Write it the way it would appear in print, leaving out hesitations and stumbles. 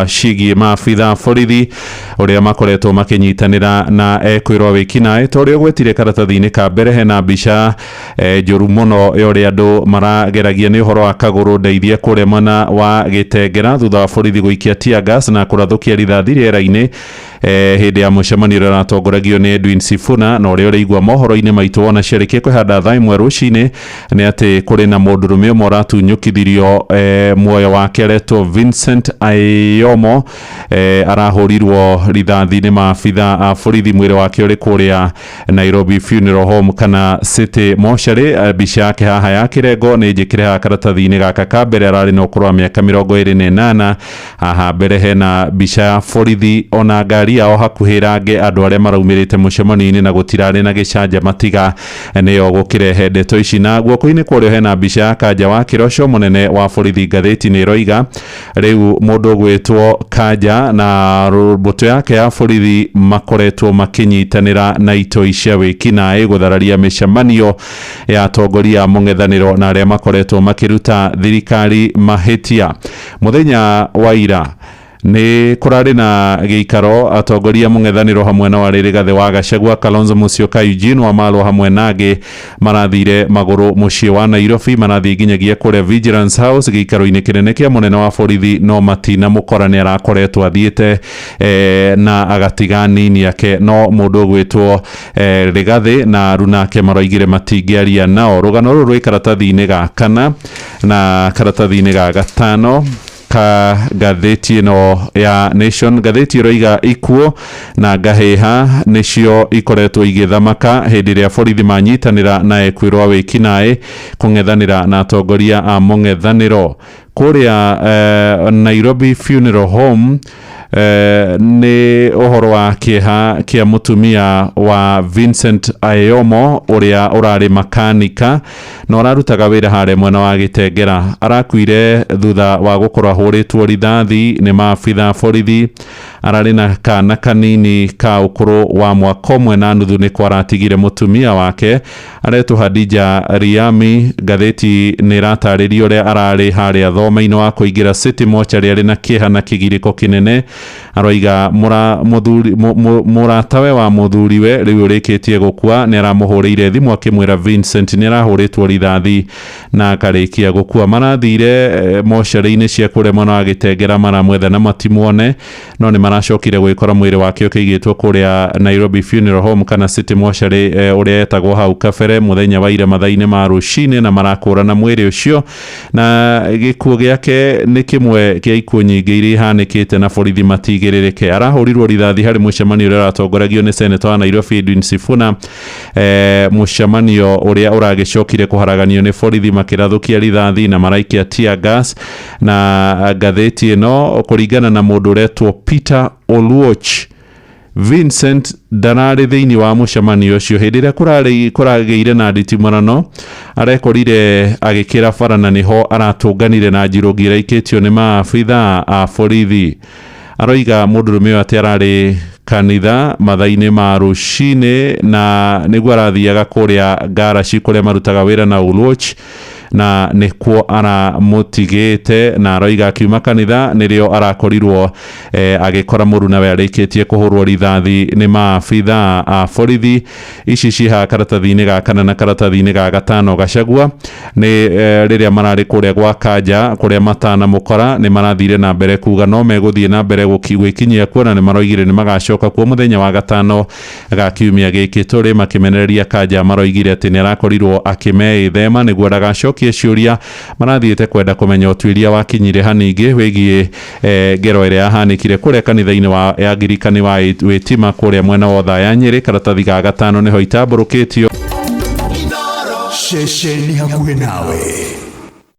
Ciĩgiĩ maabitha borithi ũrĩa makoretwo makĩnyitanĩra na ekwĩrwo wĩkinaĩ. Ta ũrĩa ũgwetire karatathi-inĩ ka mbere, hena mbica njũru mũno ya ũrĩa andũ marageragia nĩ ũhoro wa kagũrũ ndeithie kũrĩa mwena wa Gĩtengera thutha wa borithi gũikia tear gas na kũrathũkia rithathi rĩera-inĩ hĩndĩ ya mũcemanio ũrĩa ũratongoragio nĩ Edwin Sifuna. Na ũrĩa ũrĩigua mohoro-inĩ maitũ wona ciarĩkia kwĩhanda thaa 1 rũcinĩ nĩ atĩ kũrĩ na mũndũrũme ũmwe ũratunyũkithirio muoyo wake aretwo Vincent Ayomo, arahũrirwo rithathi nĩ maabitha a borithi. Mwĩrĩ wake ũrĩ kũrĩa Nairobi Funeral Home kana City Mortuary. Mbica yake haha ya kĩrengo nĩ njĩkĩre haha karatathi-inĩ gaka ka mbere. Ararĩ na ũkũrũ wa mĩaka 28. Haha mbere hena mbica ya borithi ona ngari yao hakuhĩ range andũ arĩa maraumĩrĩte mũcemanio-inĩ, na gũtirarĩ na gĩcanjama tiga nĩyo gũkĩrehe ndeto ici. Na guoko-inĩ kwa ũrĩo hena mbica ya Kanja wa Kĩroco, mũnene wa borithi. Ngathĩti nĩ ĩroiga rĩu mũndũ ũgwĩtwo Kanja na mbũtũ yake ya borithi makoretwo makĩnyitanĩra na itoi cia wĩkinaĩ gũthararia mĩcemanio ya atongoria a mũng'ethanĩro na arĩa makoretwo makĩruta thirikari mahĩtia. Mũthenya wa ira nĩ kũrarĩ na gĩikaro atongoria mũng'ethanĩro hamwe na warĩ Rigathĩ wa Gachagua, Kalonzo Musyoka, Eugene Wamalwa hamwe na angĩ marathire magũrũ mũciĩ wa Nairobi. Marathiĩ nginyagia kũrĩa Vigilance House, gĩikaro-inĩ kĩnene kĩa mũnene wa borithi, no matinamũkora. Nĩ arakoretwo athiĩte na agatiga nini ake, no mũndũ ũgwĩtwo Rigathĩ na arunake maroigire matingĩaria nao. Rũgano rũrũ rwĩ karatathi-inĩ ga kana na karatathi-inĩ ga gatano ka ngathĩti ĩno ya Nation. Ngathĩti ĩroiga ikuũ na ngahĩha nĩcio ikoretwo igĩthamaka hĩndĩ ĩrĩa borithi manyitanĩra na ekwĩrwo wĩkinaĩ kũng'ethanĩra na atongoria a mũng'ethanĩro. Kũrĩa Nairobi Funeral Home nĩ ũhoro wa kĩeha kĩa mũtumia wa Vincent Ayomo ũrĩa ũrarĩ makanika na ũrarutaga wĩra harĩa mwena wa Gĩtengera. Arakuire thutha wa gũkorwo ahũrĩtwo rithathi nĩ maabitha borithi. Ararĩ na kana kanini ka ũkũrũ wa mwaka 1.5 nĩko aratigire. Mũtumia wake aretwo Hadija Riami. Ngathĩti nĩ ĩratarĩria ũrĩa ararĩ harĩa thome-inĩ wa kũingĩra City Mortuary arĩ na kĩeha na kĩgirĩko kĩnene. Aroiga mũratawe wa mũthuriwe rĩu ũrĩkĩtie gũkua nĩ aramũhũrĩire thimũ akĩmwĩra Vincent nĩ arahũrĩtwo rithathi na akarĩkia gũkua. Marathire mocarĩ-inĩ cia kũrĩa mwena wa Gĩtengera maramwetha na matimuone, no nĩ maracokire gwĩkora mwĩrĩ wake ũkĩigĩtwo kũrĩa Nairobi Funeral Home kana City Mortuary ũrĩa etagwo hau kabere mũthenya wa ira mathaa-inĩ ma rũcinĩ, na marakũrana mwĩrĩ ũcio. Na gĩkuũ gĩake nĩ kĩmwe kĩa ikuũ nyingĩ iria ihanĩkĩte na borithi matigĩrĩrĩke. Arahũrirwo rithathi harĩ mũcemanio ũrĩa ũratongoragio nĩ seneta wa Nairobi Edwin Sifuna, mũcemanio ũrĩa ũragĩcokire kũharaganio nĩ borithi makĩrathũkia rithathi na maraikia tear gas. Na ngathĩti ĩno, kũringana na mũndũ ũretwo Peter Oluoch, Vincent ndararĩ thĩinĩ wa mũcemanio ũcio hĩndĩ ĩrĩa kũragĩire na nditimũrano. Arekorire agĩkĩra bara na nĩho aratũnganire na njirũngi ĩraikĩtio nĩ maabitha a borithi. Aroiga mũndũrũme ũyũ atĩ ararĩ kanitha mathaa-inĩ ma rũcinĩ na nĩguo arathiaga kũrĩa ngaraci kũrĩa marutaga wĩra na Oluoch, na nĩkuo aramũtigĩte. Na aroiga akiuma kanitha nĩrĩo arakorirwo agĩkora mũrunawe arĩkĩtie kũhũrwo rithathi nĩ maabitha a borithi. Ici cihaha karatathi-inĩ ga kana na karatathi-inĩ ga gatano. Gachagua nĩ rĩrĩa mararĩ kũrĩa gwa Kanja kũrĩa matanamũkora, nĩ marathire na mbere kuga no megũthiĩ na mbere gwĩkinyia kuo, na nĩ maroigire nĩ magacoka kuo mũthenya wa gatano ga kiumia gĩkĩ tũrĩ. Makĩmenereria Kanja, maroigire atĩ nĩ arakorirwo akĩmeĩthema nĩguo ndagacokie ciũria marathiĩte kwenda kũmenya ũtuĩria wakinyire haningĩ wĩgiĩ ngero ĩrĩa yahanĩkire kũrĩa kanitha-inĩ wa Angirikani wa Wĩtima kũrĩa mwena wa Othaya, Nyĩrĩ. Karatathi ga gatano nĩho itambũrũkĩtio. Ceceni hakuhĩ nawe.